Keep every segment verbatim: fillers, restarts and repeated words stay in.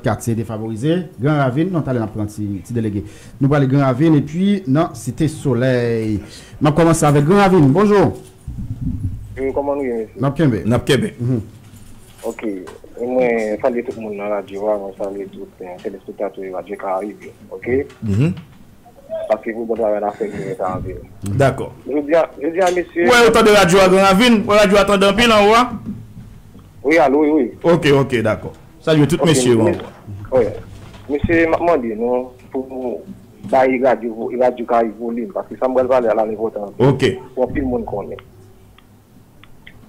katye defavorize, Gran Ravin, non, talè n ap pran ti, ti delege. Nou prale Gran Ravin epi nan Site Solèy. M ap kòmanse avèk Gran Ravin. Bonjou. Yo, kòman nou ye, mesye? N ap kenbe. N ap kenbe. Mhm. Ok. E mwen salye tout moun nan radyo a, mwen salye tout, eh, telespektatè radyo Karayib yo. Ok? Mhm. Paske pou bon travay la fè, nou mete anpil. Dakò. Jodi a, jodi a, mesye. Ou wè, yo tande radyo a Gran Ravin? Ou wè radyo a tande anpil anwo a? Wi, alo, wi, wi. Ok, ok, dakò. Salye tout mesye yo anwo a. Wi. Mesye, m ap mande nou pou nou bay radyo, radyo Karayib volim, paske sa m pral pale a la enpòtan anpil. Ok. Pou anpil moun konnen.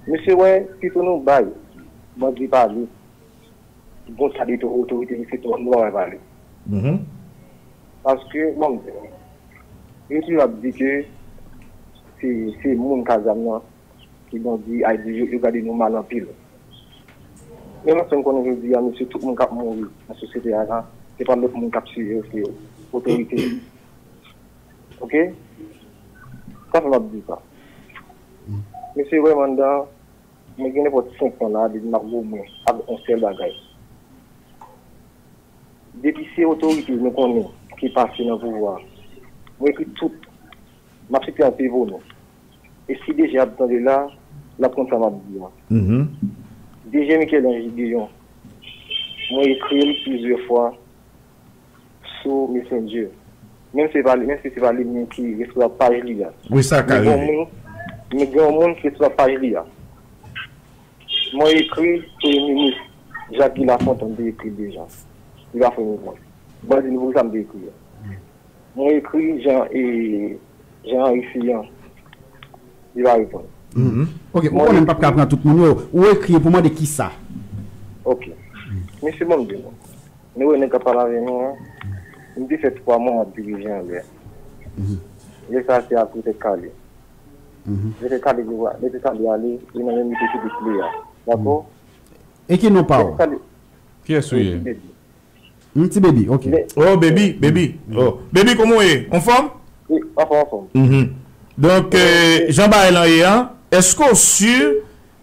Mesye, wè, pito nou bay bandi pale. Gon sa de otorite ki se twòp nou pa wè pale. Mhm. Paske, bon, yo toujou ap di ke se, se moun k a zam nan ki bandi, a di yo, yo gade nou mal anpil. Men mwen fè m konnen jodi a, mesye, tout moun k ap mouri nan sosyete a la, se pa lòt moun k ap tiye yo, se otorite yo. Ok? Sa fè m ap di sa. Mesye, wè, mandan, mwen gen nenpòt senk an la, depi m ap goumen avèk yon sèl bagay. Depi se otorite nou konnen ki pase nan pouvwa, mwen ekri tout, m ap site an pivo nou. E si D G ap tande la, l ap konn sa m ap di a. Mhm. D G Michel-Ange Guillon, mwen ekri l plizyè fwa sou Messenger. Menm si se pa li, menm si se pa li menm ki responsab paj li a. Wi, sa ka rive. Men gen yon moun, men gen yon moun ki responsab paj li a. Mwen ekri Premye Minis Jacques Guy Lafontaine, m te ekri l deja. Li pa fè reponn. Ban di nou poukisa m te ekri a. Mwen ekri Jean, e, Jean Henry Céant. Li pa reponn. Mhm. Ok, ou konnen m p ap ka pran tout moun yo. Ou ekri pou mande kisa? Ok. Mesye, bon, m di nou. Nou wè nèg k ap pale avè nou an. M te fè twa mwa m ap dirije anlè. Mhm. Lè sa a se apre Tèt Kale. Mhm. Lè Tèt Kale, lè Tèt Kale ale, li nan menm lite ki te kle a. Dakò? E ki non pa w? Tèt Kale. Kiyès ou ye? Ti Baby. Hmm, Ti Baby, ok. Oh, Baby, Baby. Oh, Baby, kòman w ye? Anfòm? Wi, anfòm, anfòm. Mhm. Donk, euh, jan bagay lan ye an, èske w si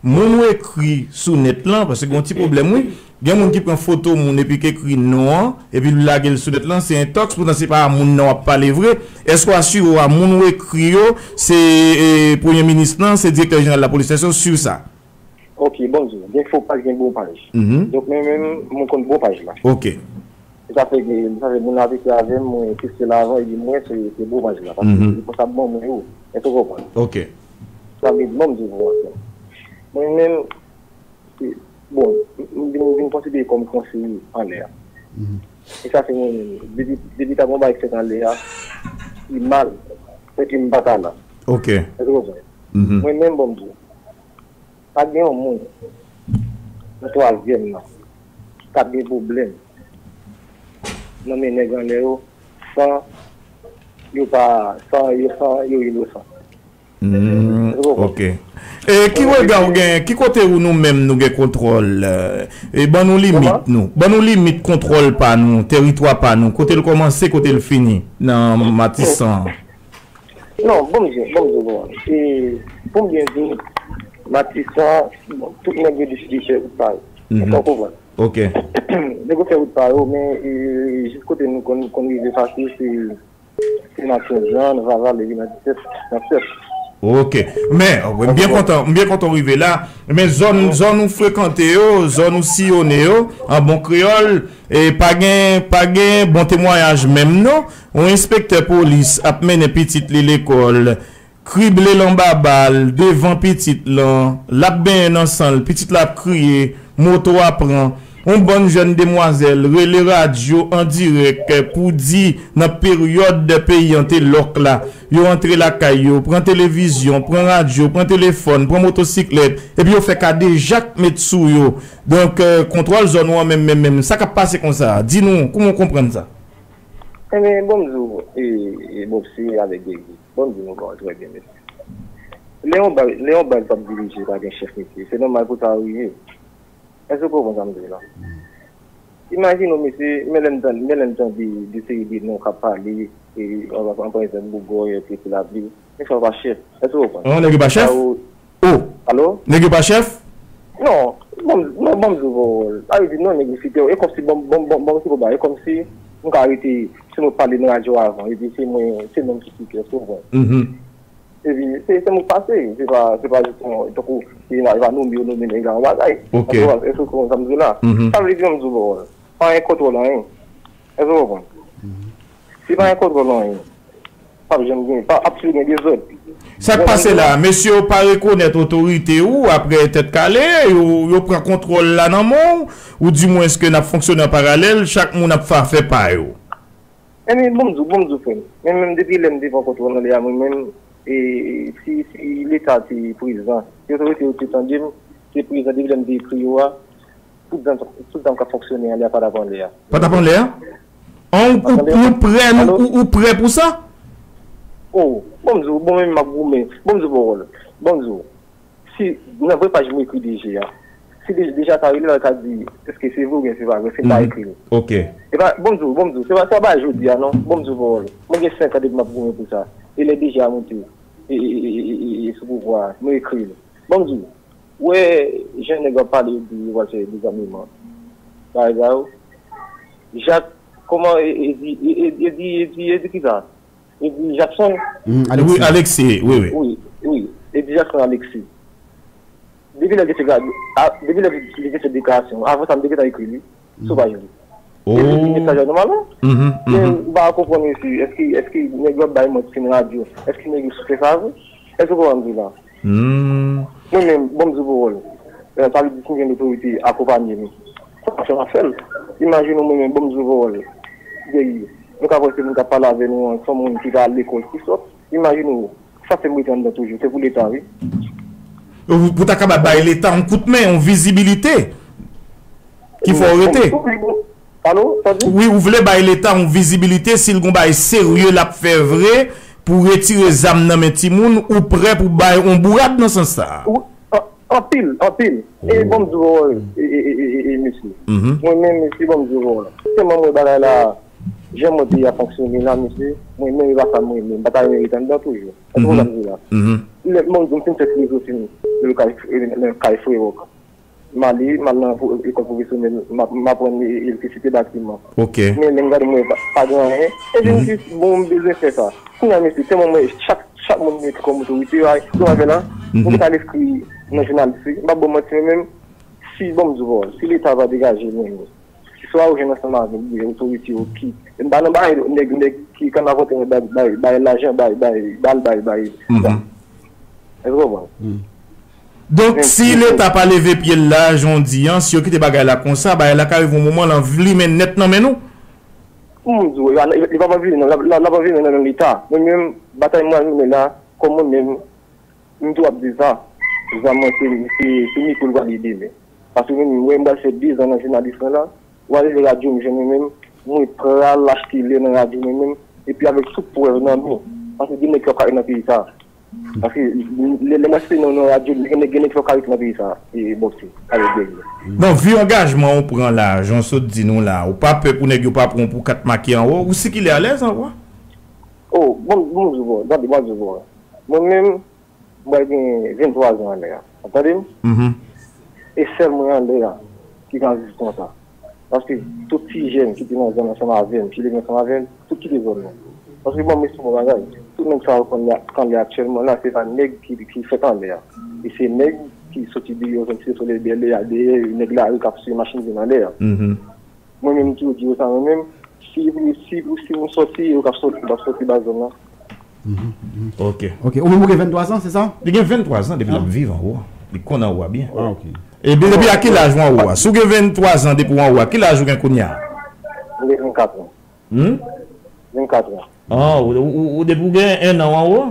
moun ou ekri sou nèt lan, paske gen yon ti pwoblèm, wi. Gen moun ki pran foto moun epi ki ekri non an, epi li lage l sou nèt lan, se entòks, poutan se pa a moun nan w ap pale vre. Èske w asire w a moun ou ekri yo, se, e, premye minis lan, se direktè jeneral lapolis, èske w si sa? Ok, bon, di, gen fo paj, gen bon paj. Mhm. Donk, mwen menm, mwen konn bon paj la. Ok. Se sa fè, se sa fè moun ap ekri avè m, mwen teste l avan, epi mwen, se, se bon paj la. Paske se responsab ban mwen yo. Èske w konprann? Ok. Sa vle di, bon, m di w, bon, mwen menm, se, bon, m, m vin, m vin konsidere kòm konseye anlè a. Mhm. E sa se mwen menm. Depi, depi ta gon bagay k fèt anlè a, ki mal, se ke m pa ta la. Ok. Èske w konprann? Mhm. Mwen menm, bon, m di w, pa gen yon moun nan twazyèm nan k ap gen pwoblèm nan men nèg anlè yo san yo pa, san yo, san yo inosan. Hmm, ok. E ki rega w gen, ki kote ou nou menm nou gen kontwòl, euh, e ban nou limit nou. Ban nou limit kontwòl pa nou, tèritwa pa nou, kote l kòmanse, kote l fini nan Matisan an. Non, bon, m di, bon, m di, bon. E, pou m byen di, Matisan, bon, tout nèg yo deside fè wout pa yo. Mhm. Èske w konprann? Ok. Nèg yo fè wout pa yo, men, e, jis kote nou konn, konn rive fasil, se, se nan kenz lan, nan Vavale, nan disèt, nan sèt. Ok. Men, m byen kontan, m byen kontan w rive la. Men zòn, zòn ou frekante yo, zòn ou siyone yo, an bon kreyòl, e pa gen, pa gen bon temwayaj menm non. Yon enspektè polis ap mennen pitit li lekòl, krible l anba bal devan pitit lan, l ap benyen nan san l, pitit la ap kriye, moto a pran. Yon bann jèn demwazèl rele radyo an dirèk pou di nan peryòd peyi an te lòk la, yo antre lakay yo, pran televizyon, pran radyo, pran telefòn, pran motosiklèt, epi yo fè kadejak met sou yo. Donk, euh, kontwòl zòn ou an menm, menm, menm, sa k ap pase konsa? Di nou, kouman w konprann sa? Enben, bon, m di w, e, e, bon, se avèk Guerrier. Bon, m di nou, bon, trè byen, mesye. Lè yon bal, lè yon bal p ap dirije, pa gen chèf, mesye. Se nòmal pou sa rive. Èske w konprann sa m di w la? Imajine w, mesye, men lè n tande, men lè n tande de seri de non k ap pale, e, an, an, pa egzanp, Bougòy, Ti Lapli. Mesye, yo pa chèf. Èske w konprann? Non, nèg yo pa chèf? Sa yo... Oh! Alo? Nèg yo pa chèf? Non. Bon, non, bon, m di w, sa vle di non, nèg yo site w. E kòmsi, bon, bon, bon, bon, se pou ba, e kòmsi m ka rete, se mwen k pale nan radyo avan, epi se mwen, se mwen ki site w, se w konprann. Epi, se, se mwen k pase, se pa, se pa jis yon, tankou, se nan, pa nonmen yo nonmen nèg la, yon bagay. Ok. Èske w konprann sa m di w la? Sa vle di, bon, m di w, bon, pa gen kontwòl anyen. Èske w konprann? Si pa gen kontwòl anyen, p ap janm gen, p ap toujou gen dezòd. Sa k pase la? Mesye yo pa rekonèt otorite ou apre Tèt Kale, yo, yo pran kontwòl la nan men w, oudimwens ke n ap fonksyone an paralèl, chak moun ap fè afè pa yo. Ebyen, bon m di w, bon m di w, frè m. Men menm depi lè m te pran kontwòl anlè a, mwen menm, e, si, si Leta te prezan, si otorite yo te tande m, te prezan depi lè m te ekri yo a, tout zam, tout zam k ap fonksyone anlè a pa t ap anlè a. Pa t ap anlè a? An, ou, ou, ou prè, nou, ou, ou prè pou sa? Oh, bon m di w, bon menm m ap goumen. Bon m di w pawòl. Bon m di w, si nan vrè paj mwen ekri D G a, si D G a ta rele la, l ka di, èske se vre oubyen se pa vre, si m pa ekri l. Ok. E pa, bon m di w, bon m di w, se pa, se pa bagay jodi a non, bon m di w pawòl. Mwen gen senk an depi m ap goumen pou sa. E lè D G a monte, e, e, e, e, e, e sou pouvwa a, mwen ekri l. Bon m di w, ou wè, jan nèg yo ap pale, yo di yo pral fè dezamiman. Bagay sa yo. Jak, kòman, e, e, di, e, e, e di, e di, e di ki sa? Edi Jackson. Wi, Alexis, wi, wi. Wi, wi. Edi Jackson Alexis. Depi lè l te fè, a, depi lè l te fè deklarasyon, avan sa, m te gentan ekri li sou paj li. E li li mesaj la nòmalman. Men m pa konprann mesye, èske, èske nèg yo ap bay manti nan radyo? Èske nèg yo sou fè sa vre? Èske w konprann m di w la? Mwen menm, bon m di w pawòl. Sa vle di si m gen otorite akonpanye m. Sa pa fè m ap fè l. Imajine w mwen menm, bon m di w pawòl. Geri, nou ka wè se moun k ap pale avè nou an, se yon moun ki pa al lekòl, ki sòt. Imajine w, sa fè m rete anndan toujou. Se pou Leta, wi. Pou, pou ta kapab bay Leta yon kout men, yon vizibilite ki fè w rete. Wi, ou vle bay Leta yon vizibilite, si l gon bagay serye l ap fè vre pou retire zam nan men timoun, ou prè pou bay yon bourad nan sans sa a? Anpil, anpil. E bon m di w, e, e, e, e, e, mesye. Mwen menm, mesye, bon m di w, tèlman mwen bagay la, jan mwen peyi a fonksyone la, mesye, mwen menm, e pa sa mwen renmen, m pa ta renmen rete anndan toujou. Èske w konprann sa m di w la? Lè, bon m di w, m fin fè filozofi m nan kay, nan kay frè w. M ale, m al nan pwo-, lekòl pwofesyonèl, m ap, m aprann e-, elektrisite batiman. Men lè m gade, m wè pa, pa gen anyen. Epi m di, bon, m bezwen fè sa. Kounye a, mesye, tèlman mwen, chak, chak moun mete kòm otorite, yo, yo ap fè la, m gentan al enskri nan jounalis, wi. M p ap ba w manti, mwen menm, si, bon, m di w, si Leta pa degaje l menm, si swa yo jwenn ansanm avè l, oubyen otorite yo ki, m pa nan bagay nèg, nèg ki kannavòtè bay, bay, bay lajan, bay, bay bal, bay, bay. Èske w konprann? Donk, si Leta pa leve pye l la, jan w di an, si yo kite bagay la konsa, bagay la ka rive yon moman, l anvlimen nèt nan men nou. Pou m di w, li pa, li pa anvlimen, non, l ap, l ap anvlimen nan men Leta. Mwen menm, batay mwen al mennen la, kòm mwen menm, m tou ap di sa, zam mwen se, se, se mikwo l pral ye demen. Paske mwen menm, mwen m pral fè dezan nan jounalis mwen la, w al rive radyo m jwenn mwen menm, mwen pral achte lè nan radyo mwen menm, epi avèk tout prèv nan men. Paske gen nèg ki ap kare nan peyi sa. Paske lè, lè m asiste nan, nan radyo, gen nèg, gen nèg fè w karite nan peyi sa, e bòkse, avèk gèri. Nan vi angajman ou pran la, jan w sot di nou la, ou pa pè pou nèg yo pa pran w pou kat make anwo, ou sikile alèz anwo? Oh, bon, bon, m di w, tande, m ap di w. Mwen menm, m pral gen venntwa zan anlè a. W ap tande m? E sèl mwen anlè a ki ka viv konsa. Paske tout ti jèn ki te nan zòn ansanm avè m, ki leve ansanm avè m, tout kite zòn nan. Paske bon, m esplike yon bagay. Tout nèg sa yo k anlè, k anlè aktyèlman la, se pa nèg ki, ki fèt anlè a. E se nèg ki soti deyò, soti sou lè, lè a dèyè, nèg lari k ap swiv machin vin anlè a. Mwen menm, m toujou di yo sa, mwen menm, si, si, si m soti, yo k ap soti, m p ap soti ba zòn nan. Ok. Ok, ou menm ou gen venntwa zan, se sa? Li gen venntwa zan depi l ap viv anwo a. Li konn anwo a byen. Ah, ok. E depi a ki laj ou anwo a? Si w gen venntwa zan depi w anwo a, ki laj ou gen kounye a? Mwen gen vennkat an. Hmm? Vennkat an. Ah, ou, ou, ou, depi w gen en an w anwo?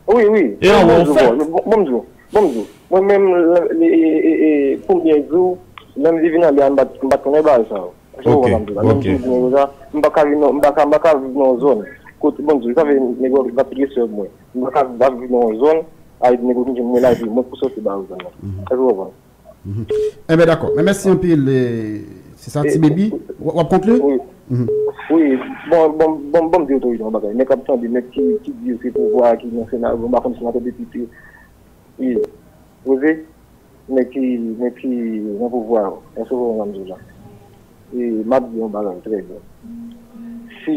Wi, wi. E anwo w fèt? Bon, bon, m di w, bon, m di w. Mwen menm, e, e, e, e, premye jou, lè m vin anlè a, m pa t, m pa t konnen bagay sa yo. Èske w konprann sa m di w la? Menm si w di nèg yo sa, m pa ka vin nan, m pa ka, m pa ka viv nan yon zòn kote, bon, sa vle nèg yo ap rete sou mwen. M pa ka ap viv nan yon zòn, ay nèg yo vin jwenn mwen la, epi mwen pou soti ba yo zòn nan. Èske w konprann? Enben, dakò. Men mèsi anpil, e, se sa, Ti Baby. W ap konkli? Wi. Wi. Bon, bon, bon, bon, m di otorite yon bagay. Nèg k ap tande, nèg ki, ki di yo se pouvwa, ki nan Sena, bon, m pa konn senatè, depite. Wi. Poze. Nèg ki, nèg ki nan pouvwa yo, èske w konprann sa m di w la? E m ap di yon bagay trè byen. Si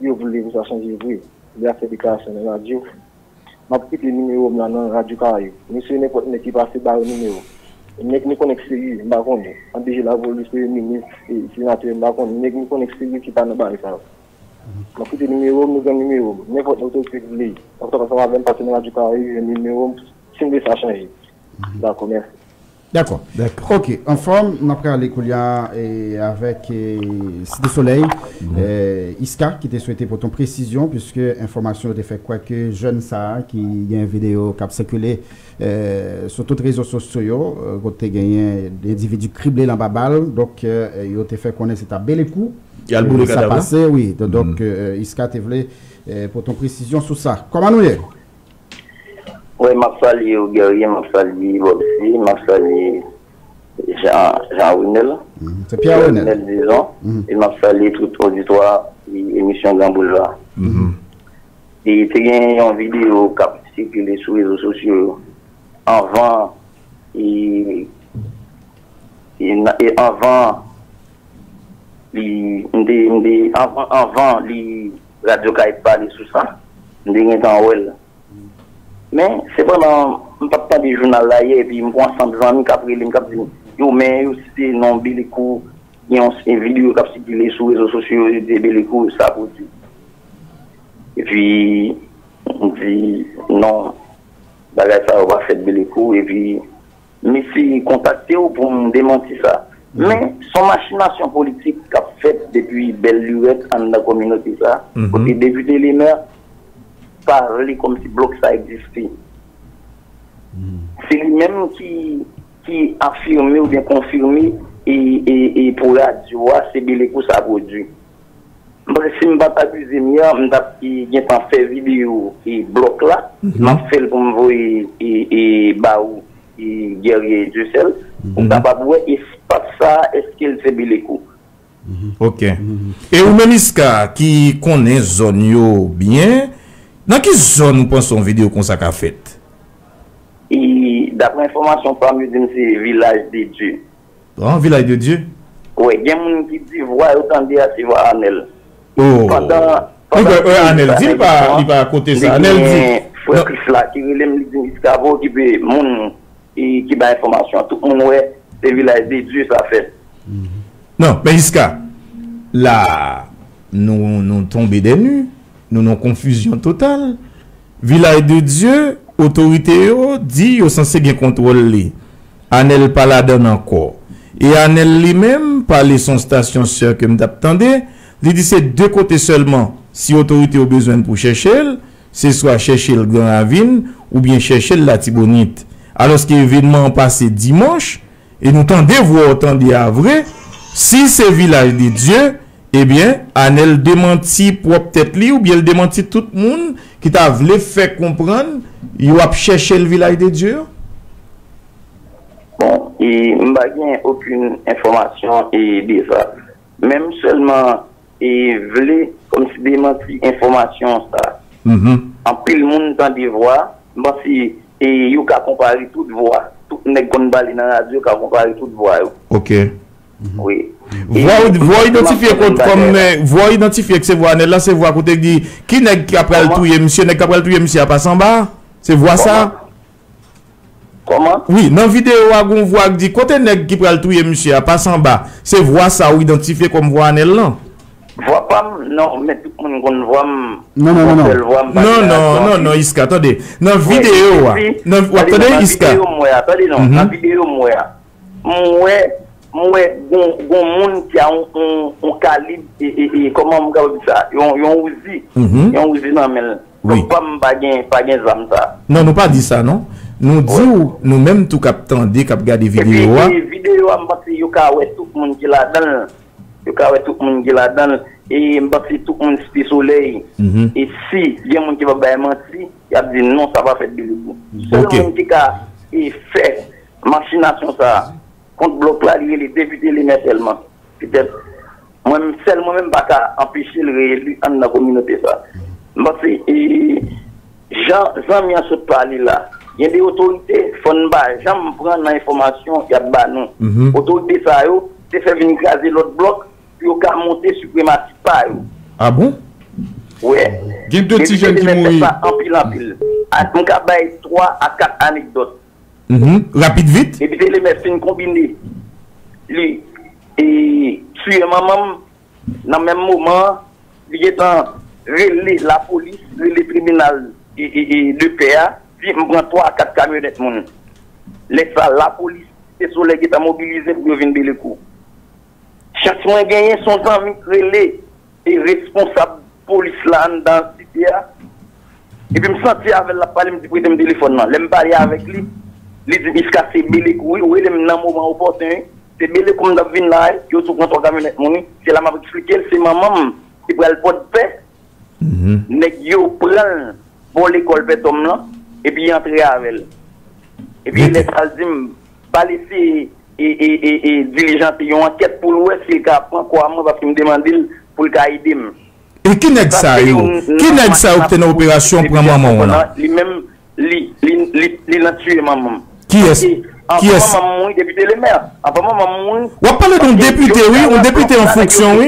yo vle pou sa chanje vre, lè y ap fè deklarasyon nan radyo, m ap kite nimewo m la nan Radyo Karayib. Mesye, nenpòt nèg ki pase, ba yo nimewo. Nèg nou konnen k serye, m pa konnen. An D G lapolis, premye minis, e senatè, m pa konnen. Nèg nou konnen k serye ki pa nan bagay sa yo. M ap kite nimewo m, nou gen nimewo m. Nenpòt otorite ki vle antre ansanm avè m, pase nan Radyo Karayib, jwenn nimewo m, si m vle sa chanje. Dakò, mèsi. Dakò. Dakò. Ok, anfòm, n ap prale kounye a e, avèk e, Site Solèy, e, Iska, ki te swete pote yon presizyon, piske enfòmasyon yo te fè kwè ke jèn sa a ki gen videyo k ap sikile e, sou tout rezo sosyo yo, e, kote te genyen endividi krible l anba bal, donk e, yo te fè konnen se ta Belekou. Y al boule kadav la? Sa pase, wi. Donk, e, Iska te vle e, pote yon presizyon sou sa. Kòman nou ye? Wi, m ap salye w, Guerrier, m ap salye Volcy, m ap salye Jean, Jean Renel. Se Pierre Renel. Renel, dizon. E m ap salye tout oditwa e, emisyon Gran Boulva. E te gen yon videyo k ap sikile sou rezo sosyo yo anvan e, e, e anvan li m te m te anvan anvan li Radyo Karayib pale sou sa, m te gentan wè l. Men sepandan, m t ap tande jounal la yè epi m gen yon ansanm zanmi k ap rele m k ap di m yo men yo site non Belekou, gen yon videyo k ap sikile sou rezo sosyo yo di Belekou sa pwodui. Epi m di non, bagay sa yo pa fèt Belekou epi m eseye kontakte w pou m demanti sa. Men s on machinasyon politik k ap fèt depi bèl lirèt anndan kominote sa, kote depite lemè pa vle kòmsi blòk sa egziste. Se li menm ki ki afime oubyen konfime e e e pou radyo a se Belekou sa pwodui. M panse si m pa t abize m yè, m t ap gentan fè videyo e blòk la, m ap fè l pou m voye e e ba ou e Guerrier Dieuseul, pou m kapab wè espas sa a èske l se Belekou. Ok. E ou menm Iska ki konnen zòn yo byen, nan ki zòn ou panse yon videyo konsa ka fèt? E daprè enfòmasyon pa m yo di m se Vilaj de Dye. An, Vilaj de Dye? Wi, gen moun ki di vwa yo tande a se vwa Anèl. Pandan Anèl di li pa, li pa kote sa. Anèl di. Frè Chris la ki rele m, li di m Iska pa okipe moun ki bay enfòmasyon. Tout moun wè se Vilaj de Dye sa fèt. Non, men Iska, la nou, nou tonbe dènu, nou nan konfizyon total. Vilaj de Dye, otorite yo di yo sanse gen kontwòl li. Anèl pa ladann ankò. E Anèl li menm pale s on stasyon sè ke m t ap tande, li di se de kote sèlman si otorite yo bezwen l pou chèche l, se swa chèche l Gran Ravin oubyen chèche l Latibonit. Alòske evènman an pase dimanch, e nou tande vwa w tande a vre, si se Vilaj de Dye, ebyen, Anèl demanti pwòp tèt li oubyen l demanti tout moun ki ta vle fè konprann yo ap chèche l Vilaj de Dye yo? Bon, e m pa gen okenn enfòmasyon e de sa. Men m sèlman e vle kòmsi demanti enfòmasyon sa. Anpil moun tande vwa, m panse e yo ka konpare tout vwa. Tout nèg konn pale nan radyo ka konpare tout vwa yo. Ok. Wi. Vwa w idantifye kòm, vwa w idantifye ke se vwa Anèl la, se vwa kote ki, ki nèg ki ap pral touye misye, nèg k ap pral touye misye a pa sanba? Se vwa sa? Kòman? Wi, nan videyo a gon vwa k di kote nèg ki pral touye misye a pa sanba? Se vwa sa ou idantifye kòm vwa Anèl lan? Vwa pa m, non, men tout moun konn vwa m. Non, non, non, non. Non, non, non, non, Iska, tande. Nan videyo a, nan, w ap tande, Iska? Nan videyo m wè a, tande non, nan videyo m wè a. M wè, m wè gon, gon moun ki a yon, yon, yon kalib, e, e, e, kòman m kapab di sa? Yon, yon ouzi. Yon ouzi nan men l. Donk pa m pa gen, pa gen zam sa. Non, nou pa di sa, non. Nou di w, nou menm tou k ap tande, k ap gade videyo a. Epi videyo a, m panse yo ka wè tout moun ki ladan l. Yo ka wè tout moun ki ladan l. E m panse tout moun Site Solèy. E si gen moun ki p ap bay manti, y ap di non, sa pa fèt Belekou. Sèl moun ki ka e fè machinasyon sa a kont blòk la, li rele depite Lemè sèlman. Petèt, mwen menm, sèl mwen menm pa ka anpeche l reyeli anndan kominote sa. M panse, e, jan zanmi an sot pale la, Gen de otorite, fò n pa janm pran nan enfòmasyon y ap ba nou. Otorite sa yo te fè vin kraze lòt blòk pou yo ka monte sipremasi pa yo. Ah bon? Wè. Gen de ti jèn ki mouri. Anpil, anpil. M ka bay twa a kat anekdòt. Rapid, vit. Depite Lemè fin konbine li e tiye manman m. Nan menm moman an, li gentan rele lapolis, rele tribinal de pè a, di m pran twa a kat kamyonèt moun. Lè sa, lapolis Site Solèy gentan mobilize pou yo vin Belekou. Chans mwen genyen, se yon zanmi k rele e responsab polis la anndan site a. Epi m santi avè l l ap pale, m di prete m telefòn nan. Lè m pale avèk li, li di m Iska se Belekou wi, ou rele m nan moman opòten wi. Se Belekou m t ap vin la wi, yo tou pran twa kamyonèt moun wi. Se la m ap eksplike l, se manman m ki pral Pòdpè. Nèg yo pran l bò lekòl Pè Tòm lan, epi y antre avè l. Epi lè sa l di m, pa lese e, e, e, e, dilijante yon ankèt pou l wè si l ka pran kò a mwen, paske m te mande l pou l ka ede m. E ki nèg sa yo? Ki nèg sa yo ki te nan operasyon pran manman w lan? Li menm, li, li, li, li nan tiye manman m. Kiyès? Anvan manman m mouri, depite Lemè. Anvan manman m mouri. W ap pale de yon depite, wi, yon depite an fonksyon, wi.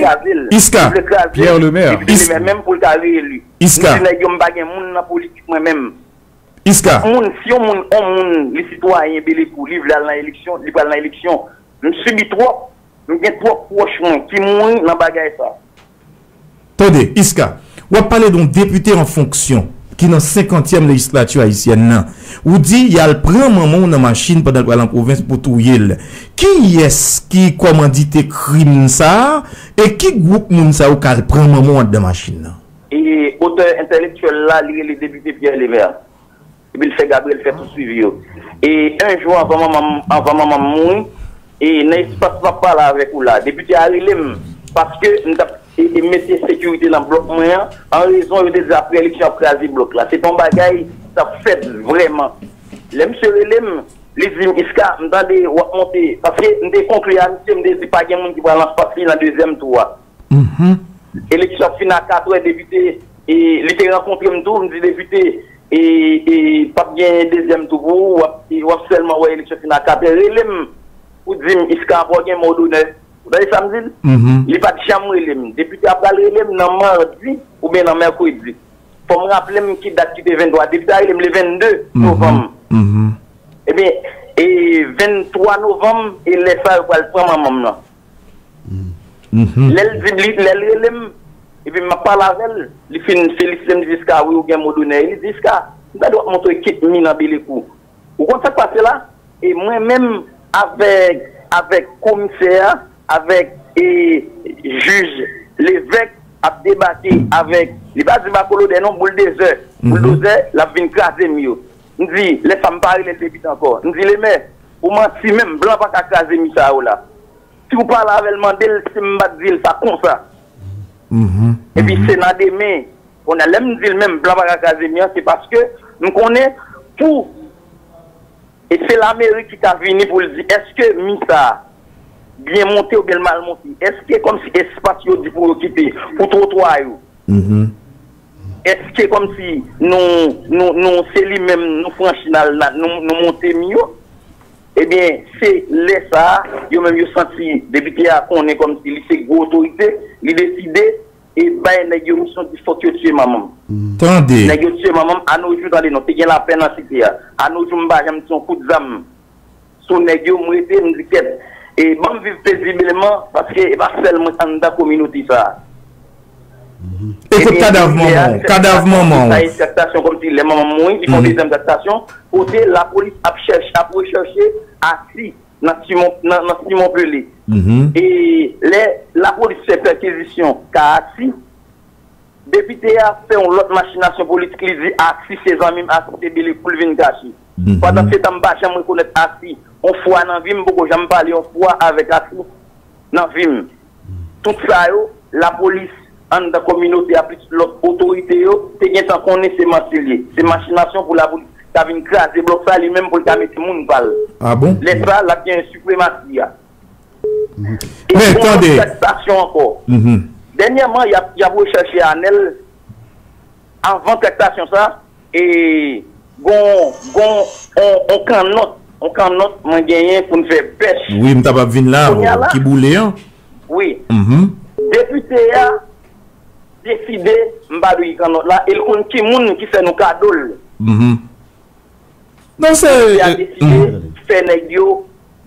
Iska. Pierre Lemè. Depite Lemè, menm pou l ka reyeli. Iska. M di nèg yo, m pa gen moun nan politik mwen menm. Iska. Moun, si yon moun, yon moun, li sitwayen Belekou, li vle al nan eleksyon, li pral nan eleksyon. M sibi twòp. M gen twòp pwòch mwen ki mouri nan bagay sa. Tande, Iska, w ap pale de yon depite an fonksyon ki nan senkantyèm lejislati ayisyèn nan. Ou di y al pran manman w nan machin pandan l pral an pwovens pou touye l. Kiyès ki kòmandite krim sa a? E ki gwoup moun sa yo k al pran manman w anndan machin nan? E otè entèlektyèl la, li rele depite Pierre Lemaire. Epi l fè Gabriel fè tout swivi yo. E yon jou anvan manman m, anvan manman m mouri, e nan espas m ap pale avèk ou la, depite a rele m, paske m t ap e, e mete sekirite nan blòk mwen an, an rezon yo te di apre eleksyon ap kraze blòk la. Se te yon bagay k ap fèt vrèman. Lè misye rele m, li di m, Iska, m tande w ap monte, paske m te konkli a misye, m te di pa gen moun ki pral an fas li nan dezyèm tou a. Eleksyon ap fin a katrè, depite, e, li te rankontre m tou, m di depite, e, e, p ap gen dezyèm tou pou ou, w ap, e, w ap sèlman wè eleksyon fin a katrè. Rele m pou di m, Iska, ankò gen mo donè. Ou tande sa m di l? Li pa t janm rele m. Depite a pral rele m nan madi oubyen nan mèkredi. Fò m raple m ki dat ki te venntwa. Depite a rele m le vennde novanm. Ebyen, e venntwa novanm, e lè sa yo pral pran manman m nan. Lè l di, li, lè l rele m, epi m ap pale avè l, li fin felisite m, di Iska, wi, ou gen mo donè. Li di, Iska, m tande w ap montre kit mi nan Belekou. Ou konn sa k pase la? E mwen menm avèk, avèk komisè a, avèk, e, jij Levèk ap debake avèk, li pa di bakolodè non, bouldezè. Bouldozè, l ap vin kraze mi yo. M di, lè sa m pa rele l depite ankò. M di, Lemè, ou manti menm, blan pa ka kraze mi sa yo la. Si w pale avè l, mande l si m pa t di l sa konsa. Epi se nan demen, kounye a lè m di l menm blan pa ka kraze mi an, se paske m konnen pou, e se lameri ki ka vini pou l di èske mi sa a byen monte oubyen l mal monte, èske kòmsi espas yo di pou yo kite pou twotwa yo, èske kòmsi nou, nou, nou se li menm nou franchi n al, nou, nou monte mi yo? Ebyen, se lè sa a, yo menm yo santi depite a konnen kòmsi li se gwo otorite, li deside e bay nèg yo misyon, di fòk yo tiye manman m. Tande. Nèg yo tiye manman m, a no jou, tande non, te gen lapè nan site a. A no jou, m pa janm tiye yon kout zam sou nèg yo, m rete, m di kèt. E ban m viv pezibleman, paske e pa sèl mwen anndan kominote sa a. E kot kadav manman w? Kadav manman w? Sa e traktasyon kòmsi lè manman m mouri, li fè yon dezyèm traktasyon, kote lapolis ap chèche, ap rechèche Asi nan Simon, nan, nan Simon Pele. E lè lapolis fè pèkizisyon ka Asi, depite a fè yon lòt machinasyon politik, li di Asi se zanmi m, Asi se Belekou, l vin kache. Pandan se tan, m pa janm rekonèt Asi yon fwa nan vi m, m poko janm pale yon fwa avèk Asi nan vi m. Tout sa yo, lapolis anndan kominote a plis lòt otorite yo te gentan konnen se manti l ye. Se machinasyon pou lapolis ta vin kraze blòk sa, li menm pou l ta mete moun pa l. Ah bon? Lè sa, l ap gen sipremasi a. E Men, gon lòt tande. Traktasyon ankò. Dènyèman, y ap, y ap rechèche Anèl. Anvan traktasyon sa, e Gon, gon, on, on kannòt, on kannòt mwen genyen pou n fè pèch. Wi, m t ap ap vin la, ki boule an. Wi. Depite a deside m pa dwe gen kannòt la, e l konn ki moun ki fè nou kado l. Non, se. Depite a deside fè nèg yo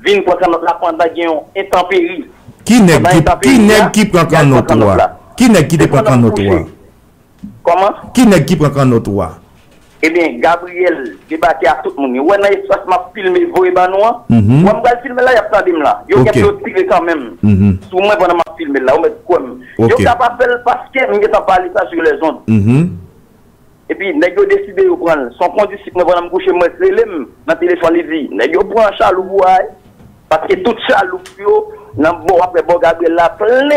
vin pran kannòt la pandan gen yon entanperi. Ki nèg ki, ki nèg ki pran kannòt ou a? Ki nèg ki te pran kannòt ou a? Kòman? Ki nèg ki pran kannòt ou a? Ebyen, Gabriel debake ak tout moun. Ou wè nan espas m ap filme voye ban nou an? Ou wè m pral filme la, y ap tande m la. Yo gen pou yo tire kanmenm sou mwen pandan m ap filme l la, ou mèt kwè m. Yo ka pa fè l paske m gentan pale sa sou lèzond. Epi, nèg yo deside yo pran l. Se yon kondisip mwen pandan m kouche, m wè l rele m nan telefòn, li di, nèg yo pran Chaloup ou a, wi. Paske tout Chaloup yo, nan bò, w ap wè bò Gabriel la, plen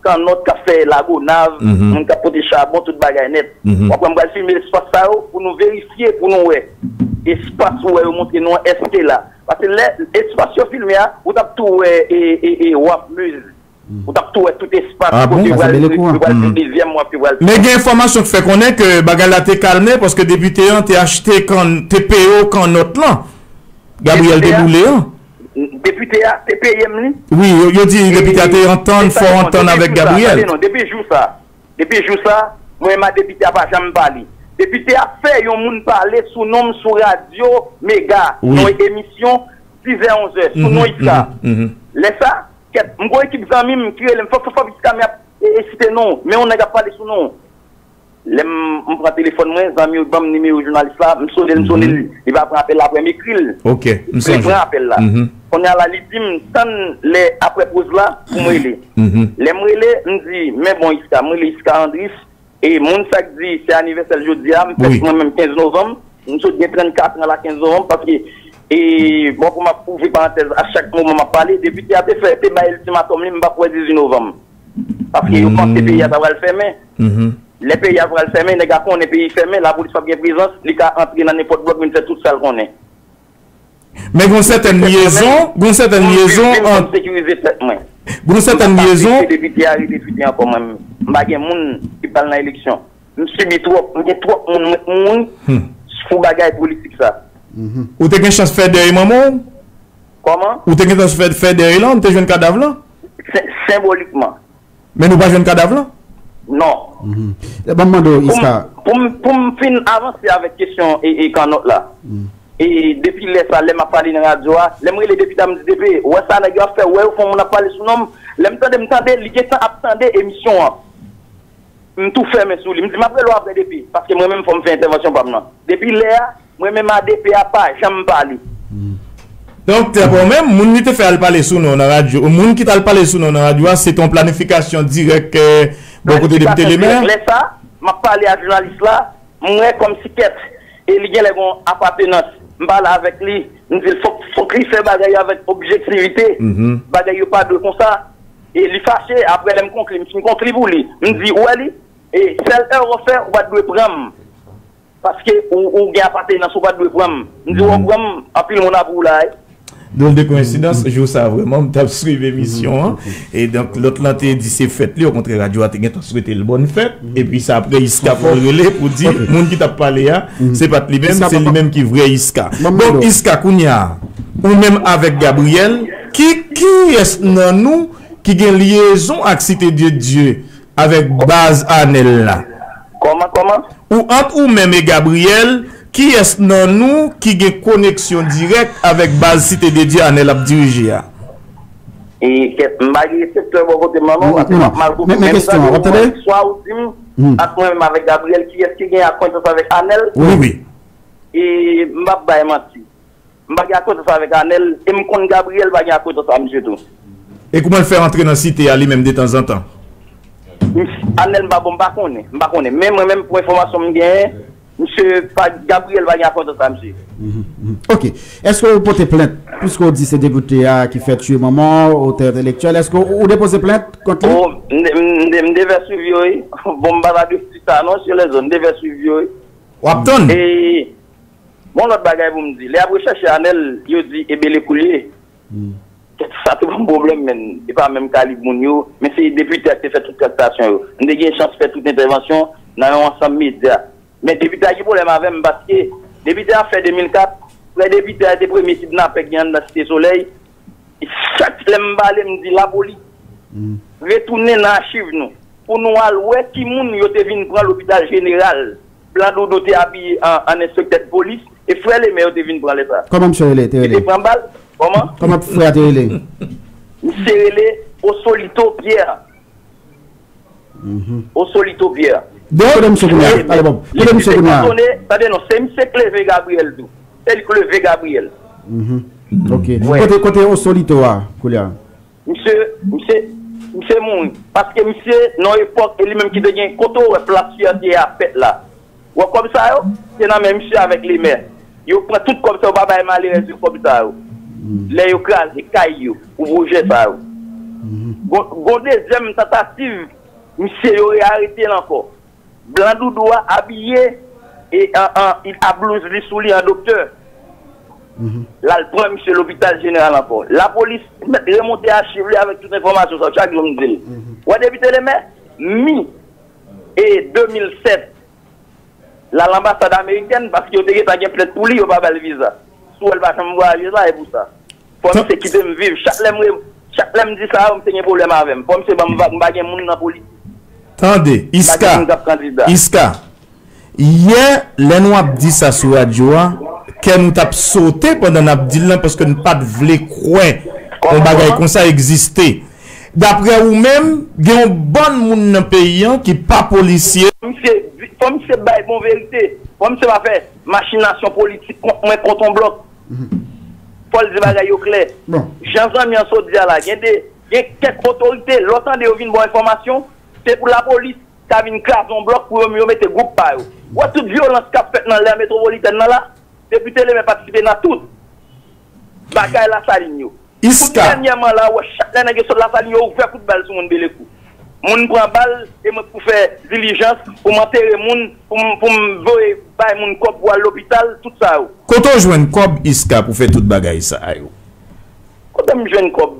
kannòt k ap fè Lagonav, moun k ap pote chabon, tout bagay nèt. W ap wè m pral filme espas sa yo pou nou verifye, pou nou wè espas ou wè yo montre nou an, èske la. Paske lè espas yo filme a, ou t ap tou wè e, e, e, Waf Muz. Ou t ap tou wè tout espas kote yo pral, yo pral fè dezyèm Waf, yo pral. Men gen enfòmasyon ki fè konnen ke bagay la te kalme paske depite an te achte kann, te peye w kannòt lan. Gabriel te boule an. Depite a te peye m li. Wi, yo, yo di depite a te antann, fò antann avèk Gabriel. Tande non, depi jou sa, depi jou sa, mwen menm ak depite a pa janm pale. Depite a fè yon moun pale sou non m sou radyo Mega, nan yon emisyon dizè, onzè, sou non Iska. Lè sa, kèt, m gon ekip zanmi m ki rele m, fòk, fòk, fòk Iska, men ap e, e site non, men yon nèg ap pale sou non. Lè m, m pran telefòn mwen, zanmi yo ban m nimewo jounalis la, m sone l, m sone l, li pa pran apèl la, apre m ekri l. Ok, m sonje. Li pran apèl la. Kounye a la, li di m, tann lè apre poz la, pou m rele. Lè m rele, m di, men bon, Iska, m rele Iska Andris, e moun sa k di, se anivèsè l jodi a, m fèt mwen menm kenz novanm, m sot gen trannkat an la kenz novanm, paske, e, bon, pou m ap ouvri parantèz, a chak moman m ap pale, depite a te fè, te bay iltimatòm li, m p ap wè dizuit novanm. Paske yo panse peyi a ta pral fèmen. Lè peyi a pral fèmen, nèg a konnen peyi fèmen, lapolis p ap gen prezans, li ka antre nan nenpòt blòk, vin fè tout sa l konnen. Men gon sètèn lyezon, gon sètèn lyezon ant. Sekirize tèt mwen. Gon sètèn lyezon. Depite a rete depite ankò mwen menm. M pa gen moun ki pral nan eleksyon. M sibi twòp, m gen twòp moun mwen mouri pou bagay politik sa. Ou te gen chans fè dèy manman w? Kòman? Ou te gen chans fè, fè dèy lan, ou te jwenn kadav lan? Sen-, senbolikman. Men nou pa jwenn kadav lan? Non. Ban m mande w, Iska. Pou m, pou m, pou m fin avanse avèk kesyon e, e kannòt la. E depi lè sa, lè m ap pale nan radyo a, lè m rele depite a, m di, depite, ou wè sa nèg yo ap fè, ou wè yo fè yon moun ap pale sou non m. Lè m tande, m tande, li gentan ap tande emisyon an. M tou fèmen sou li. M di, m ap rele w apre depi, paske mwen menm fò m fè entèvansyon pa m nan. Depi lè a, mwen menm a depite a pa janm pale. Donk, trè bon, men moun li te fè al pale sou non nan radyo, moun ki t al pale sou non nan radyo a, se te yon planifikasyon dirèk, eh, bò kote depite Lemè. Lè sa, m ap pale a jounalis la, m wè kòmsi kèt, e li genlè gon apatenans. M pale avèk li, m di l fòk, fòk li fè bagay yo avèk objektivite. Bagay yo pa dwe konsa. E li fache, apre lè m konkli, m fin konkli pou li. M di, ou wè li, e sèl erè w fè, ou pa t dwe pran m. Paske ou, ou gen apatenans, ou pa t dwe pran m. M di, w pran m, anpil moun ap ou la, wi. Drôle de coïncidence, jou sa vrèman, m t ap swiv emisyon an. E donk, lòt lan te di se fèt li, okontrè, radyo a te gentan swete l bòn fèt. Epi sa, apre, Iska fè l rele pou di, moun ki t ap pale a, se pa t li menm, se li menm ki vrè Iska. Donk, Iska, kounye a, ou menm avèk Gabriel, ki, kiyès nan nou ki gen lyezon ak Cité de Dieu avèk baz Anèl la? Kòman, kòman? Ou ant ou menm e Gabriel, kiyès nan nou ki gen koneksyon dirèk avèk baz Cité de Dieu Anèl ap dirije a? E kèt, m pa gen reseptè bò kote m nan non, paske m ap mal koupe. Men, men kesyon an, w ap tande? Swa ou di m, ant mwen menm avèk Gabriel, kiyès ki gen akwentans avèk Anèl? Wi, wi. E m p ap bay manti. M pa gen akwentans avèk Anèl, e m konn Gabriel pa gen akwentans a misye tou. E kouman l fè antre nan site a li menm detanzantan? Anèl m pa bon, m pa konnen, m pa konnen. Men mwen menm, pou enfòmasyon m genyen, misye pa, Gabriel pa gen akwentans a misye. Ok. Èske ou pote plent, piske ou di se depite a ki fè tiye manman w, otè entèlektyèl, èske ou, ou depoze plent kont li? Oh, m de-, m de-, m devè swiv yo, wi. Bon, m pa ta dwe di sa non, sou lèzond, m devè swiv yo, wi. W ap tann. E, Bon, lòt bagay pou m di, lè y ap rechèche Anèl, yo di e bele kou l ye. Sa te ban m pwoblèm, men e pa menm kalib moun yo, men se depite a ki te fè tout traktasyon yo. M te gen chans fè tout entèvansyon nan yon ansanm medya. Men depite a gen pwoblèm avè m paske Depite a fè de mil kat, frè depite a te premye kidnapè ki anndan Site Solèy. Chak lè m pale, m di lapolis, retounen nan achiv nou pou nou al wè ki moun yo te vin pran lopital jeneral. Blan Doudou te abiye an, an enspektè de polis, e frè Lemè yo te vin pran lè sa. Kòman misye rele? Te rele? Te pran bal. Kòman? Kòman frè a te rele? Misye rele Osolito Pierre. Osolito Pierre. Kote misye kounye a? Ale, Bob. Kote misye kounye a? Tande non, se misye k leve Gabriel tou. Se li k leve Gabriel. Ok. Kote, kote Osolito a kounye a? Misye, misye, misye mouri. Paske misye, nan epòk, e li menm ki te gen kote w wè plas fyète a fèt la. Wè kòb sa yo, se nan men misye avèk Lemè. Yo pran tout kòb sa yo, pa bay malerèz yo kòb sa yo. Lè yo kraze kay yo, pou pwojè sa yo. Gon, gon dezyèm tantativ, misye yo rearete l ankò. Blan Doudou a abiye e an, an, a blouz li sou li an doktè. L al pran misye lopital jeneral ankò. Lapolis mèt remonte achiv li avèk tout enfòmasyon sa yo, chak jou m di l. Wè depite Lemè, mi e de mil sèt, l al anbasad amerikèn paske yo te gentan gen plent pou li, yo pa ba l viza. Si w wè l pa janm vwayaje la, e pou sa. Fò misye kite m viv. Chak lè m re-, chak lè m di sa yo, misye gen pwoblèm avè m. Fò misye ban m vag, m pa gen moun nan politik. Tande, Iska, Iska, yè, lè nou ap di sa sou radyo a, kè nou t ap sote pandan n ap di l lan, paske n pa t vle kwè yon bagay konsa egziste. Daprè ou menm, gen yon bann moun nan peyi an ki pa polisye. Fò misye, fò misye bay bon verite. Fò misye pa fè machinasyon politik kont mwen, kont on blòk. Fò l di bagay yo klè. Jan zanmi an sot di a la, gen de, gen kèk otorite, lè w tande yo vin ba w enfòmasyon, se pou lapolis ta vin kraze yon blòk pou yo, yo mete gwoup pa yo. Ou wè tout vyolans k ap fèt nan lè metwopolitèn nan la, depite Lemè patisipe nan tout bagay Lasalin yo. Iska. Tout dènyèman la, ou wè chak lè nèg yo sot Lasalin, yo ouvè kout bal sou moun Belekou. Moun pran bal, e mwen pou fè dilijans, pou m antere moun, pou m, pou m voye bay moun kòb pou al lopital, tout sa yo. Kote w jwenn kòb, Iska, pou fè tout bagay sa yo? Kote m jwenn kòb?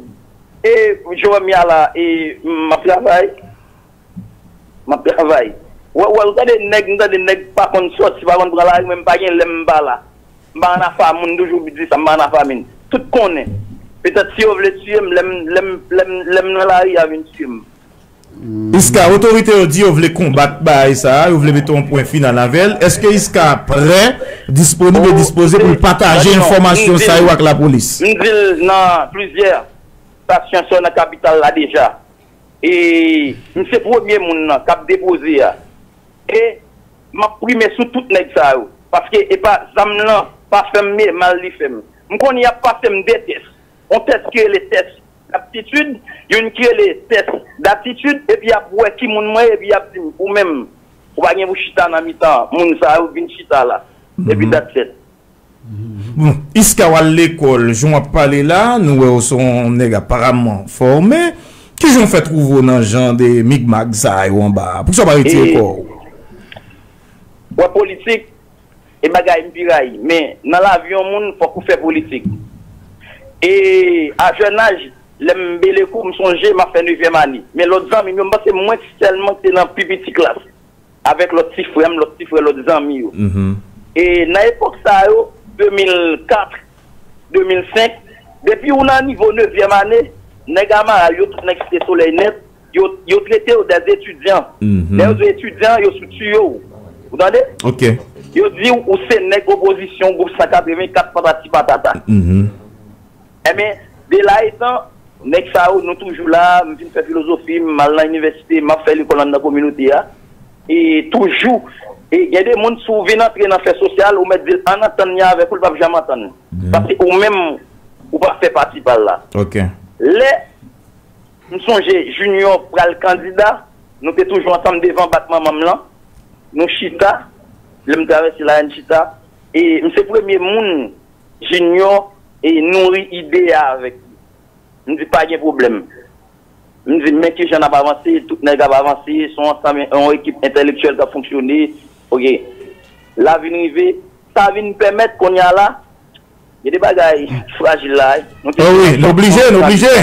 E, Jeremia la, e, m ap travay. M ap travay. Wè, wè, ou tande nèg, m tande nèg pa konn sòti, pa konn pran lari, men m pa gen lè m pa la. M pa ann afa moun, toujou di sa, m pa ann afa moun. Tout konnen. Petèt si yo vle tiye m, lè m, lè m, lè m, lè m nan lari, y a vin tiye m. Iska, otorite yo di yo vle konbat bagay sa a, yo vle mete yon pwen final avè l. Èske Iska prè, disponib e dispoze pou l pataje enfòmasyon sa yo ak lapolis? M di l nan plizyè stasyon sa yo nan kapital la deja. E m se premye moun nan k ap depoze a. E m ap prime sou tout nèg sa yo. Paske e pa zam lan pa fè m byen, mal li fè m. M konnen y ap pase m de tès. Yon tès ki rele tès aptitid, youn ki rele tès datitid, epi y ap wè ki moun mwen ye, epi y ap di m, ou menm, ou pa gen pou chita nan mitan moun sa yo, vin chita la. Epi dat fèt. Bon, Iska w al lekòl, jan w ap pale la, nou wè w se yon nèg aparaman fòme. Kijan w fè twouve w nan jan de migmag sa yo anba a? Poukisa w pa retire kò w? Wè politik, e bagay m pi rayi. Men nan lavi yon moun, fòk ou fè politik. E a jèn aj, lè m belekou, m sonje m ap fè nevyèm ane. Men lòt zanmi m yo, m panse mwen sèlman ki te nan pi piti klas. Avèk lòt ti frè m, lòt ti frè lòt zanmi yo. E nan epòk sa yo, de mil kat, de mil senk, depi ou nan nivo nevyèm ane, nèg Amaral yo, tout nèg Site Solèy nèt, yo, yo trete yo dè etidyan. Lè yo di etidyan, yo sou tiye w. Ou tande? Yo di w ou se nèg opozisyon, gwoup san katreven kat, patati patata. Enben, de la etan, nèg sa yo, nou toujou la, m vin fè filozofi, m al nan inivèsite, m ap fè lekòl anndan kominote a. E toujou, e gen de moun, si w vin antre nan fè sosyal, ou mèt di l ann antann li avèk ou, l p ap janm antann. Paske ou menm, ou pa fè pati pa l la. Lè m sonje Junior pral kandida, nou te toujou ansanm devan bak manman m lan. Nou chita, lè m travèse lari n chita, e m se premye moun Junior e nouri ide a avèk li. M di pa gen pwoblèm. M di men kijan n ap avanse, tout nèg ap avanse, se yon ansanm, yon ekip entèlektyèl k ap fonksyone. Oke. La vin rive, sa vin pèmèt kounye a la, gen de bagay frajil la wi. Nou te gen yon fason, nou oblije,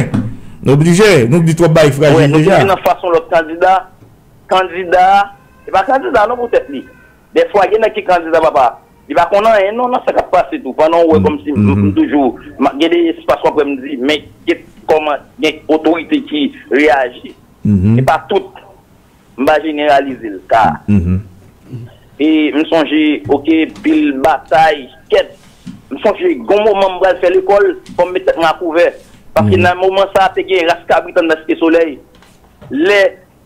nou oblije, nou di twòp bagay frajil deja. Nou te gen yon fason lòt kandida, kandida, e pa kandida non pou tèt li. Dèfwa gen nèg ki kandida papa. Li pa konn anyen non nan sa k ap pase tou. Pandan w wè kòmsi m, m toujou, m, gen de espas w ap wè m di, men gen kòman gen otorite ki reyaji. E pa tout. M pa jeneralize l, ka. E m sonje, oke, pil batay, kèt. M sonje, gon moman m pral fè lekòl, fò m met tèt mwen a kouvè. Paske nan moman sa a, te gen ras kabrit anndan Site Solèy. Lè,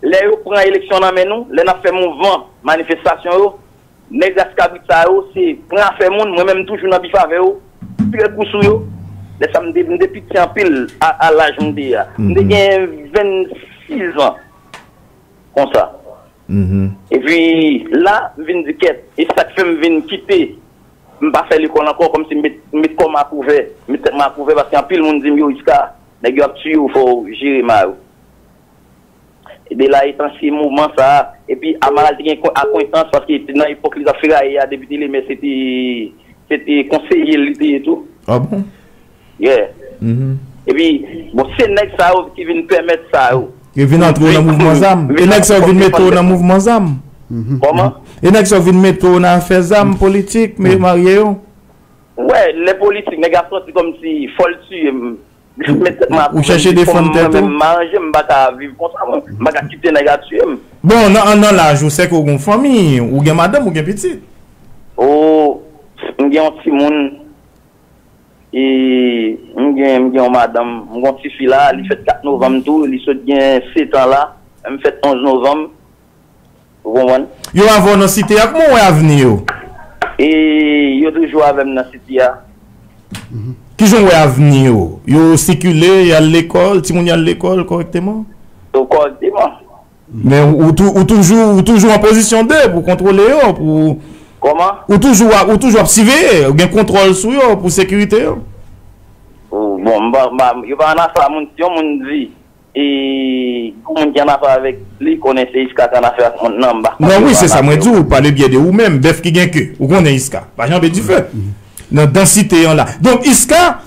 lè yo pran eleksyon nan men nou, lè n ap fè mouvman, manifestasyon yo, nèg ras kabrit sa yo, se pran afè moun, mwen menm m toujou nan bif avè yo, tire kou sou yo. Lè sa a, m te, m te piti anpil a, a laj m te ye a. M te gen vennsis an, konsa. Epi la, m vin di kèt, e sa k fè m vin kite, m pa fè lekòl ankò, kòmsi m met, m met kò m a kouvè, m met tèt mwen a kouvè, paske anpil moun di m, yo, Iska, nèg yo ap tiye w, fò w jere may ou. E de la, etan se moman sa a, epi Amaral te gen kon-, akwentans, paske te nan epòk li t ap feraye a, depite lemè, se te, se te konseye l li te ye tou. Ah bon? Yeah. Epi, bon, se nèg sa yo ki vin pèmèt sa yo. Yo vin antre w nan mouvman zam. E nèg sa yo vin mete w nan mouvman zam. Kòman? E nèg sa yo vin mete w nan afè zam politik, men yo marye yo. Wè, lè politik, nèg ap santi kòmsi fò l tiye m. Ou chèche defann tèt ou. Mwen menm, m aranje m, m pa ka viv konsa, mwen. M pa ka kite nèg a tiye m. Bon, nan, nan laj ou, sèke ou gen fanmi, ou gen madanm, ou gen pitit. O, m gen yon timoun, e m gen, m gen yon madanm, m gen yon tifi la, li fèt kat novanm tou, li sot gen sèt an la, m fèt onz novanm. Ou konprann? Yo avè w nan Site a, kòman w wè avni yo? E yo toujou avè m nan Site a. Kijan w wè avni yo? Yo sikile, y al lekòl, timoun yo al lekòl kòrèkteman? Kòrèkteman. Men ou, ou tou-, ou toujou, ou toujou an pozisyon de pou kontwole yo, pou... Kòman? Ou toujou a, ou toujou ap siveye, ou gen kontwòl sou yo, pou sekirite yo? Bon, m pa, m pa, yo pa nan sa, moun, si yon moun di, e, yon moun ki an afè avèk li, konnen se Iska ki an afè ak moun nan, m pa konnen. Non, wi, se sa mwen di w, ou pale byen de ou menm, bèf ki gen ke. Ou konnen Iska, pa janbe dife. Nan dansite an la. Donk, Iska,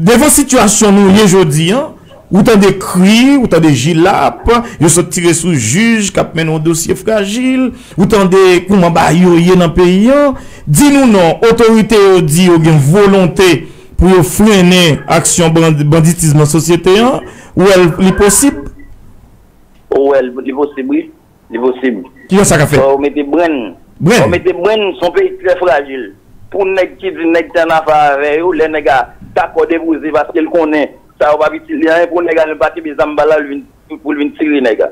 devan sitiyasyon nou ye jodi an, ou tande kri, ou tande jilap, yo sot tire sou jij k ap mennen yon dosye frajil, ou tande kòman bagay yo ye nan peyi an. Di nou non, otorite yo di yo gen volonte pou yo frennen aksyon band-, banditis nan sosyete an, ou wè l, li posib? Ou wè l, li posib, wi. Li posib. Kijan sa ka fèt? Fò yo mete brenn. Brenn? Fò yo mete brenn, se yon peyi trè frajil. Pou nèg ki di nèg te an afè avè yo, lè nèg a dakò depouze paske l konnen sa yo p ap itil li anyen, pou nèg a menm pa kenbe zam ba l la, pou l vin, pou l vin tire nèg a.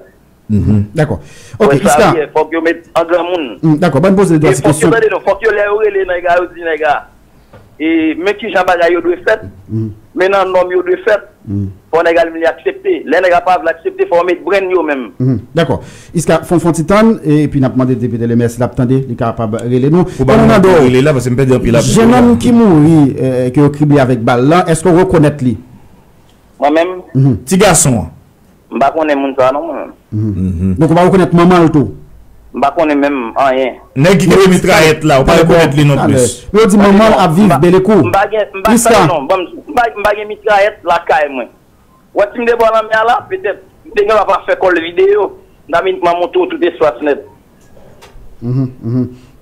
Dakò. Ok, Iska. Fòk yo met an granmoun. Dakò, ban m poze de ti kesyon. E fòk yo tande non, fòk yo lè yo rele nèg a, yo di nèg a, e, men kijan bagay yo dwe fèt, men nan nòm yo dwe fèt, fò nèg a li aksepte. Lè nèg a pa vle aksepte, fò yo met brenn yo menm. Dakò. Iska, fon, fon ti tann, e, epi n ap mande depite Lemè si l ap tande, li kapab rele nou. Ou pa mande pou rele la, paske m pèdi anpil apèl la. Jenòm ki mouri, e, ke yo krible avèk bal la, èske w rekonèt li? Mwen menm? Ti gason an. M pa konnen moun sa a non, mwen menm. Donk, ou pa rekonèt manman l tou? M pa konnen menm anyen. Nèg ki kenbe mitrayèt la, ou pa rekonèt li non plis? Men yo di manman l ap viv Belekou. M pa gen, m pa, tande non, ban m, m pa, m pa gen mitrayèt lakay mwen. Ou wè si m te bò lanmè a la, petèt, m te gen dwa pa fè kòl videyo, m ta vin montre w tout espas nèt.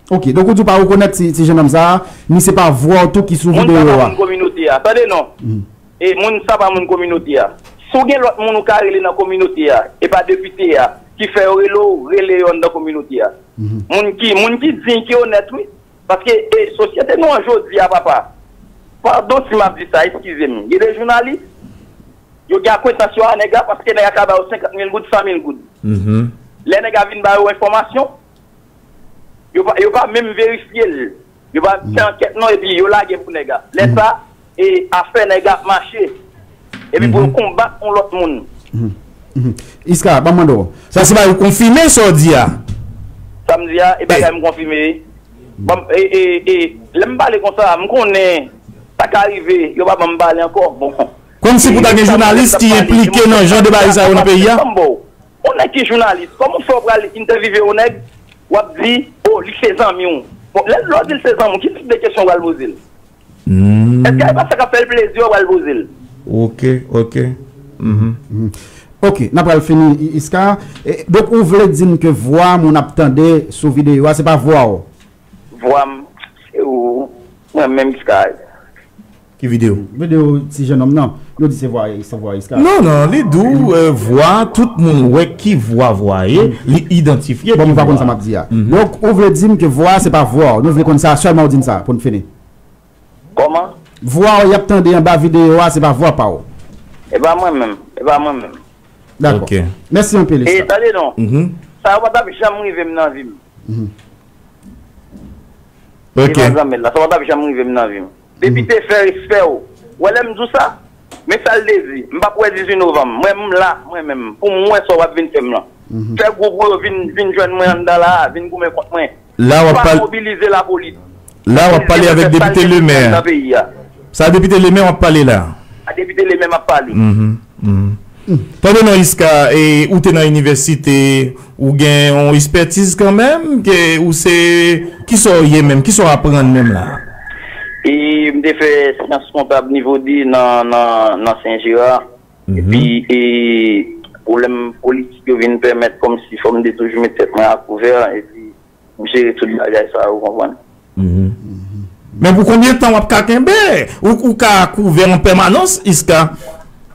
Ok, donk ou di w pa rekonèt ti, ti jennonm sa a, ni se pa vwa w tou ki sou videyo a. Moun sa pa moun kominote a. Tande non. E moun sa pa moun kominote a. Si w gen lòt moun ou ka rele nan kominote a, e pa depite a, ki fè yo rele w, rele yo anndan kominote a. Moun ki, moun ki diy, ki onèt, wi. Paske, e, sosyete nou an jodi a, papa. Padon si m ap di sa, eskize m. Gen de jounalis, yo gen akwentans yo a nèg la, paske nèg la ka ba yo senkant mil goud, san mil goud. Lè nèg la vin ba yo enfòmasyon, yo pa, yo pa menm verifye l. Yo pa fè ankèt non, epi yo lage pou nèg la. Lè sa, e, afè nèg la ap mache. Epi pou yo konbat yon lòt moun. Iska, ban m mande w. Sa se bagay ou konfime sa w di a? Sa m di a, e bagay m konfime, wi. Bon, e, e, e, lè m pale konsa, m konnen sa ka rive, yo pa ban m pale ankò. Bon. Kòmsi pou ta gen jounalis ki enplike nan jan de bagay sa yo nan peyi a? Yon nèg ki jounalis, kòman w fè w pral entèvyouve yon nèg, w ap di, o, li se zanmi w? Bon, lè, lè w di l se zanmi w, ki tip de kesyon w pral poze l? Èske se pa sa k ap fè l plezi w pral poze l? Ok, ok. Ok, n ap pral fini, I-, Iska. E, donk, ou vle di m ke vwa moun ap tande sou videyo a, se pa vwa w? Vwa m, se ou. Mwen menm Sky. Ki videyo? Videyo ti jennonm nan. Yo di se vwa, se vwa Iska. Non, non, li di w, vwa, tout moun wè ki vwa vwa ye, li idantifye ki vwa. Bon, nou pa konn sa m ap di a. Donk, ou vle di m ke vwa a se pa vwa w. Nou vle konn sa sèlman, ou di n sa pou n fini. Kòman? Vwa w y ap tande anba videyo a se pa vwa pa w. E pa mwen menm, e pa mwen menm. Dakò. Mèsi anpil Iska. E tande non, sa yo pa t ap janm rive m nan vi m. Ok. Devan zanmi l la, sa pa t ap janm rive m nan vi m. Depite, fè respè w. W wè lè m di w sa? Men sa l te di, m p ap wè dizuit novanm. Mwen, m la, mwen menm, pou m wè sa w ap vin fè m lan. Fè gwoup ou yo vin, vin jwenn mwen anndan la a, vin goumen kont mwen. La w ap pale. Pa mobilize lapolis. La w ap pale avèk depite Lemè. Nan peyi a. Sa depite Lemè w ap pale la. A depite Lemè m ap pale. Tande non Iska, e, ou te nan inivèsite, ou gen yon espètiz kanmenm, ke ou se, kisa w ye menm, kisa w aprann menm la? E, m te fè syans kontab nivo de nan, nan, nan Sen Jera. Epi, e, pwoblèm politik yo vin pèmèt kòmsi fò m te toujou met tèt mwen akouvè, epi m jere tout bagay sa, ou konprann. Men pou konbyen tan w ap ka kenbe? Ou, ou ka kouvè an pèmanans, Iska?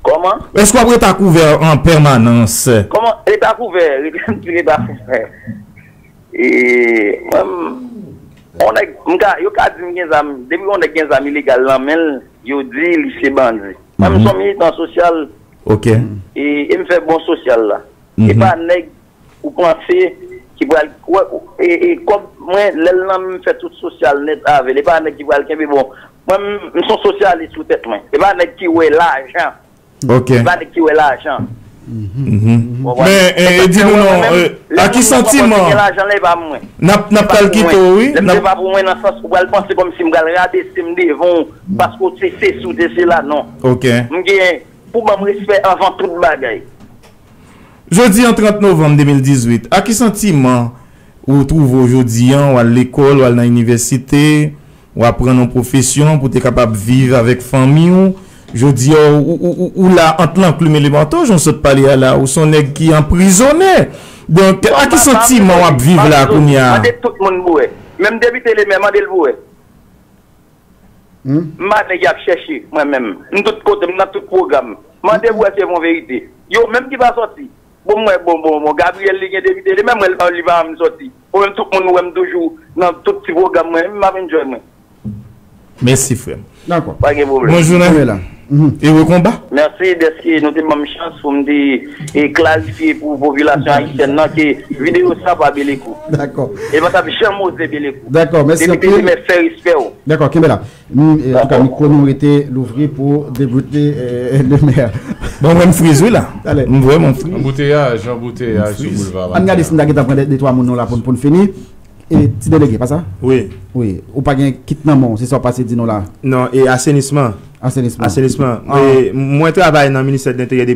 Kòman? Èske w ap rete akouvè an pèmanans? Kòman? Rete akouvè, rete, rete akouvè. E, mwen, m, on nèg, m ka, yo ka di m gen zam, depi on nèg gen zam ilegal nan men l, yo di li se bandi. Mwen, m se on militan sosyal, e, e m fè bon sosyal la. E pa nèg ou panse ki pral wè e, e kòb mwen lè l nan men m fè tout sosyal nèt avè l. E pa nèg ki pral kenbe bon. Mwen m se yon sosyalis sou tèt mwen. E pa nèg ki wè lajan. Ok. E pa nèg ki wè lajan. Men e, di nou non, a ki santiman? N ap, n ap pral kite w wi. Lè m se pa pou mwen nan sans ou pral panse kòmsi m pral radese m devan w paske w te sesi w te sela, non. Ok. M gen pou ban m respè anvan tout bagay. Jodi an trant novanm de mil dizuit, a ki santiman ou twouve w jodi an, w al lekòl, w al nan inivèsite, w aprann yon pwofesyon pou w te kapab viv avèk fanmi w? Jodi an, ou, ou, ou, ou la ant lanklim e lemanto, jan w sot pale a la, ou se yon nèg ki anprizone. Donk, a ki santiman w ap viv la kounye a? Mande tout moun pou wè. Menm depite Lemè, mande l pou wè. M pa nèg y ap chèche, mwen menm. M tout kote, m nan tout pwogram. Mande pou wè se yon verite. Yo menm ki pa sòti. Bon, mwen, bon, bon, bon, Gabriel li gen depite, li menm mwen, li pa, li pa janm sòti. Ou menm tout moun wè m toujou nan tout ti pwogram mwen, m ap enjoy mwen. Mèsi, frè m. Dakò. Pa gen pwoblèm. Bonjou, Nèla. Ewe konba. Mèsi dèske nou te ban m chans pou m te e klarifye pou popilasyon ayisyèn nan ke videyo sa pa Belekou. Dakò. E pa t ap janm oze Belekou. Dakò, mèsi anpil. Depite Lemè, fè respè w. Dakò, kenbe la. Antouka, mikwo nou rete louvri pou depite Lemè. Bon, mwen m friz wi la. M vrèman friz. Anbouteyaj, anbouteyaj sou boulva. Ann gade si m ta gentan pran de twa moun nou la pou n pou n fini. E, ti delege, pa sa? Wi. Wi. Ou pa gen kit nan men w, se sa w pase di nou la. Non, e asenisman. Asenisman. Asenisman. E, mwen travay nan ministè de lenteryè depi